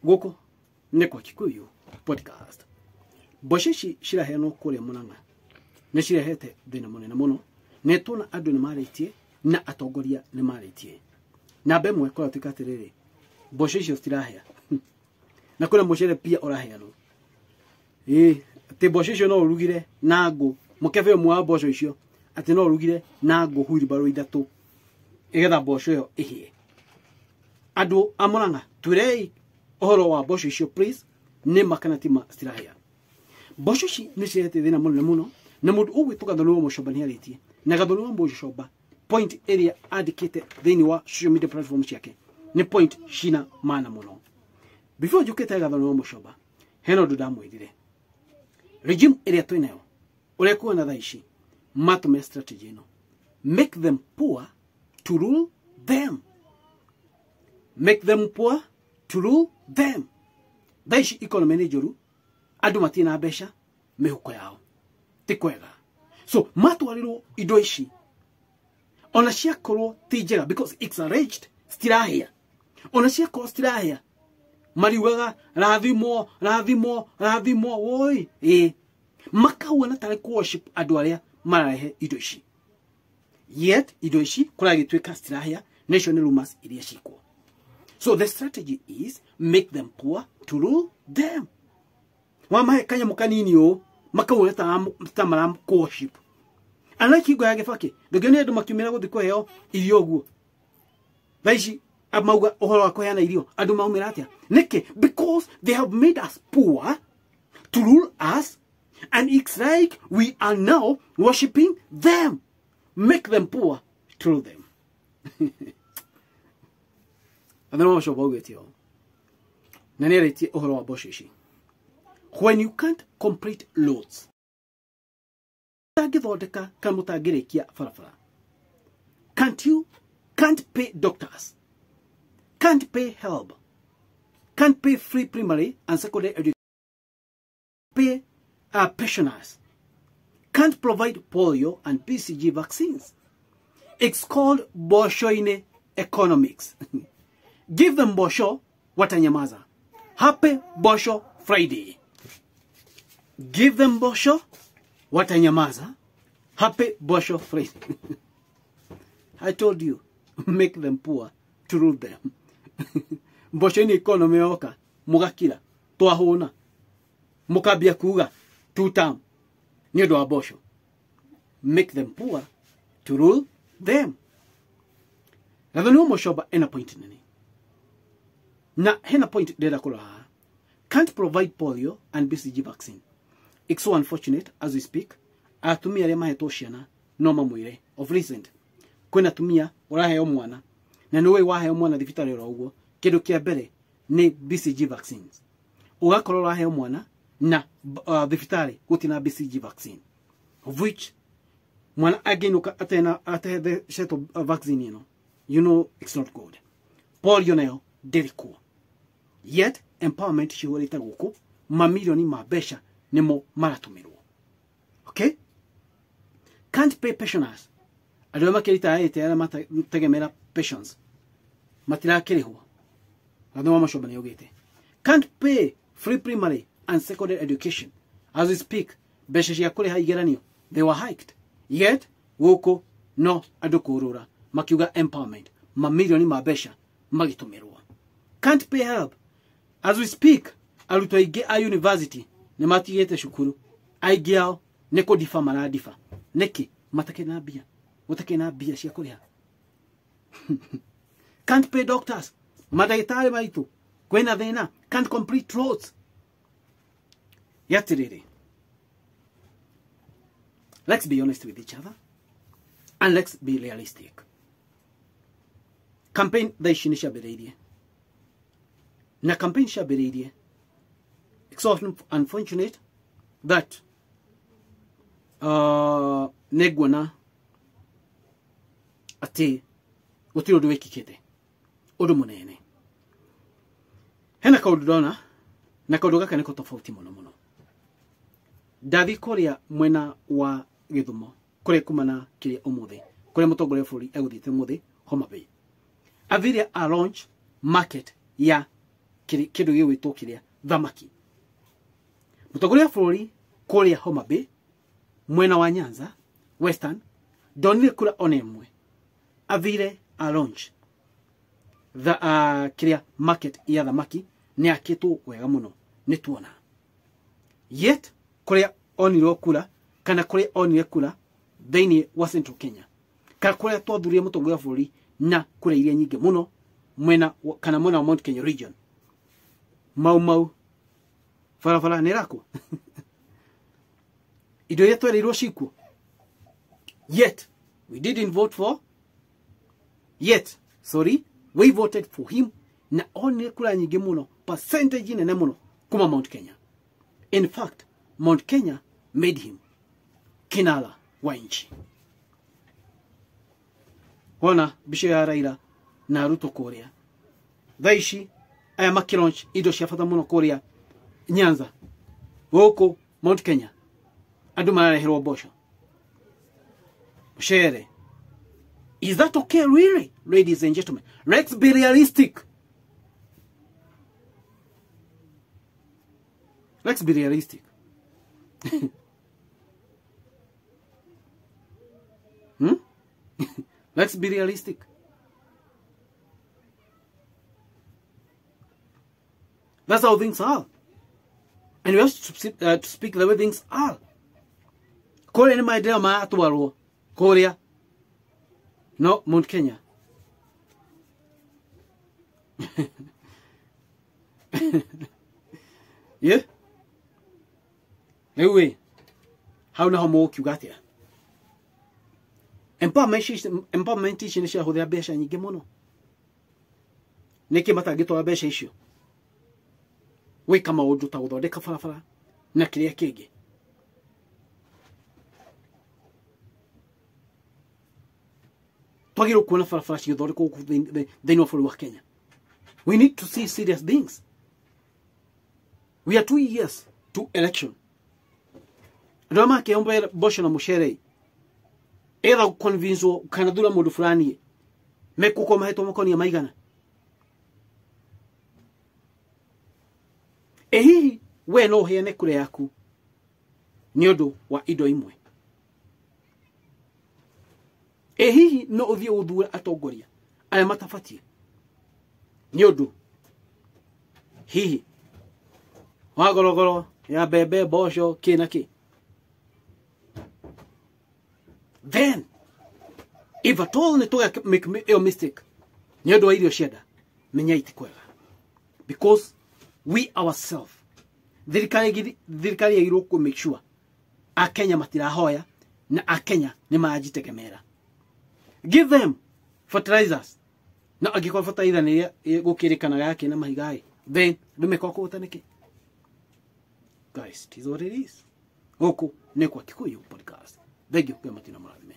Gũkũ nĩ kwa Kikuyu Podcast. Mboco ici ciraheanwo kũrĩa Murang'a nĩ cirehete thĩna mũnene mũno, nĩ tuona andũ nĩ marĩtie na atongoria nĩ marĩtie. Namba ĩmwe kũratuĩka atĩrĩrĩ, mboco icio citirahĩa na kwĩna mũcere pia ũraheanwo. Ĩĩ, atĩ mboco icio no ũrugire na ngũ, mũkebe ũmwe wa mboco icio atĩ no ũrugire na ngũ huirubaro ithatũ ĩgetha mboco ĩyo ĩhĩe. Andũ a Murang'a, twĩrei ũhoro wa mboco icio please, nĩ ma kana ti ma citirahĩa. Mboco ici nĩ cirehete thĩna mũnene mũno, na mũndũ ũgwĩtwo Gathoni wa Mũcomba nĩ arĩtie. Na Gathoni wa Mũcomba point ĩrĩa andĩkĩte thĩinĩ wa social media platform ciake nĩ point cina maana mũno. Before njũkĩte Gathoni wa Mũcomba, hena ũndũ ndamwĩrire. Regime ĩrĩa twĩnayo, ũrĩa kuona thaa ici, matũmĩra strategy ĩno. Make them poor to rule them. Make them poor to rule them. Thaa ici economy nĩ njũru, andũ matirĩ na mbeca mĩhuko yao, ti kwega. So matwarĩrwo indo ici ona ciakorwo ti njega because it's alleged citirahĩa, ona ciakorwo citirahĩa mariugaga rathimwo rathimwo rathimwo woi, ĩ makauana tarĩ kũ worship andũ arĩa mararehe indo ici, yet indo ici kũragĩtuĩka citirahĩa, na icio nĩ rumors iria cikuo. So the strategy is make them poor to rule them. Wamahe kanyamũ kanini ũũ makauona ta mara worship. Unlike hingo ya Gĩbakĩ, ndũngĩona andũ makiumĩra gũthiĩ kũheo irio ũguo. Thaa ici mauga ũhoro wa kũheana irio, andũ maumĩra atĩa? Nĩkĩ? Because they have made us poor to rule us, and it's like we are now worshiping them. Make them poor to rule them. Gathoni wa Mũcomba augĩte ũũ, na nĩ arĩtie ũhoro wa mboco ici. When you can't complete loads, mũtangĩthondeka kana mũtangĩrĩkia barabara, can't you can't pay doctors, can't pay help, can't pay free primary and secondary education, pay pensioners, can't provide polio and BCG vaccines. It's called Boshoine economics. Give them bosho, watanyamaza. Happy Bosho Friday. Give them bosho, watanyamaza. Happy Bosho Friday. I told you, make them poor to rule them. Bosho ni economy yoka, mugakira, twahuna, mukambia kuga, two term, ni ũndũ wa bosho. Make them poor to rule them. Gathoni wa Mũcomba ena point nene. Na hena point ndĩrenda kũrora haha. Can't provide polio and BCG vaccine. It's so unfortunate as we speak, atumia arĩa mahetwo ciana no mamwĩre of recent kwĩna atumia ũraheo mwana na nĩ ũĩ waheo mwana thibitarĩ oro ũguo, kĩndũ kĩa mbere nĩ BCG vaccines. Ũgakorwo ũraheo mwana na thibitarĩ gũtirĩ na BCG vaccine, of which mwana angĩinũka atethecetwo vaccine ĩno, you know it's not good. Polio nayo ndĩrĩ kuo. Yet empowerment cihũrĩte gũkũ, mamirioni ma mbeca nĩmo maratũmĩrwo. Okay? Can't pay pensioners. Andũ arĩa makĩritaĩte arĩa mategemera pensions matirakĩrĩhwo. Gathoni wa Mũcomba nĩ augĩte. Can't pay free primary and secondary education. As we speak, mbeca cia kũrĩha igeranio they were hiked. Yet gũkũ no andũ kũrũra makiuga empowerment, mamirioni ma mbeca magĩtũmĩrwo. Can't pay help. As we speak, arutwo aingĩ a university nĩ matigĩte cukuru. Aingĩ ao nĩ kũdiba maradiba. Nĩkĩ? Matakĩrĩ na mbia. Gũtakĩrĩ na mbia cia kũrĩha. Can't pay doctors. Mandagĩtarĩ maitũ kwĩna thĩna. Can't complete roads. Yatirĩrĩ, let's be honest with each other and let's be realistic. Campaign thaa ici nĩ ciambĩrĩirie. Na campaign ciambĩrĩirie. It's so unfortunate that nĩ nguona atĩ gũtirĩ ũndũ wĩkĩkĩte, ũndũ mũnene. Hena kaũndũ ndona, na kaũndũ gaka nĩko tofauti mũno mũno. Ndathiĩ kũrĩa mwena wa Gĩthumo, kũrĩa kuma na kĩrĩa ũmũthĩ, kũrĩa mũtongoria wa bũrũri egũthiĩte ũmũthĩ Homa Bay. Athire a launch market ya kindu gigwitwo kiria thamaki. Mutongoria wa bururi kuria Homa Bay mwena wa Nyanza Western ndonire kura ona imwe, athire a launch the kiria market ya thamaki ni akitwo wega muno ni tuona. Yet kuria onirwo kura kana kuria onire kura thiini wa Central Kenya kana kuria twathurie mutongoria wa bururi na kura iria nyingi muno mwena kana mwena wa Mount Kenya region, Mau Mau barabara nä ĩrakwo indo iria twereirwo cikuo. Yet we didn't vote for, yet sorry, we voted for him na onire kura nyingĩ mũno, percentage nene mũno kuma Mount Kenya. In fact, Mount Kenya made him kinara wa nchi. Wona mbica ya Raila na Ruto kuria thaa ici aya makilaunch indo cia bata muno kuria Nyanza, guku Mount Kenya andu marareherwo mboco, mucere. Is that okay really, ladies and gentlemen? Let's be realistic. Let's be realistic. Let's be realistic. That's how things are. And we have to speak the way things are. Kore ni maendeleo maratwarwo kuria no Mount Kenya. Yeah? Riu ĩ hau naho mũgũkiuga atĩa? Empowerment ici nĩ ciahũthĩra mbeca nyingĩ mũno. Nĩkĩ matangĩtwara mbeca icio gwĩka maũndũ ta gũthondeka barabara na kĩrĩa kĩngĩ? Twagĩrĩirwo kuona barabara cigĩthondekwo gũkũ thĩinĩ wa bũrũri wa Kenya. We need to see serious things. We are 2 years to election. Andũ arĩa makĩomba mboco na mũcere either convince kana thura mũndũ fulani mekũkorwo mahetwo makonia maigana. Ĩ hihi we no ũheane kura yaku nĩ ũndũ wa indo imwe? Ĩ hihi no ũthiĩ ũthure atongoria arĩa matabatiĩ nĩ ũndũ hihi wa gorogoro ya mbembe, mboco, kĩ na kĩ? Then if at all nĩ tũga make ĩyo mistake nĩ ũndũ wa irio cia nda, menya iti kwega, because we ourselves thirikari yagĩrĩirwo kũ make sure Akenya matirahoya na Akenya nĩ marajitegemera. Give them fertilizers. Na angĩkorwo fertilizer nĩ gũkĩrĩkanaga yake na mahiga ĩ, then andũ mekorwo kũhũta nĩkĩ? Guys, it is what it is. Gũkũ nĩ kwa Kikuyu Podcast. Thank you. Matina mũrathime.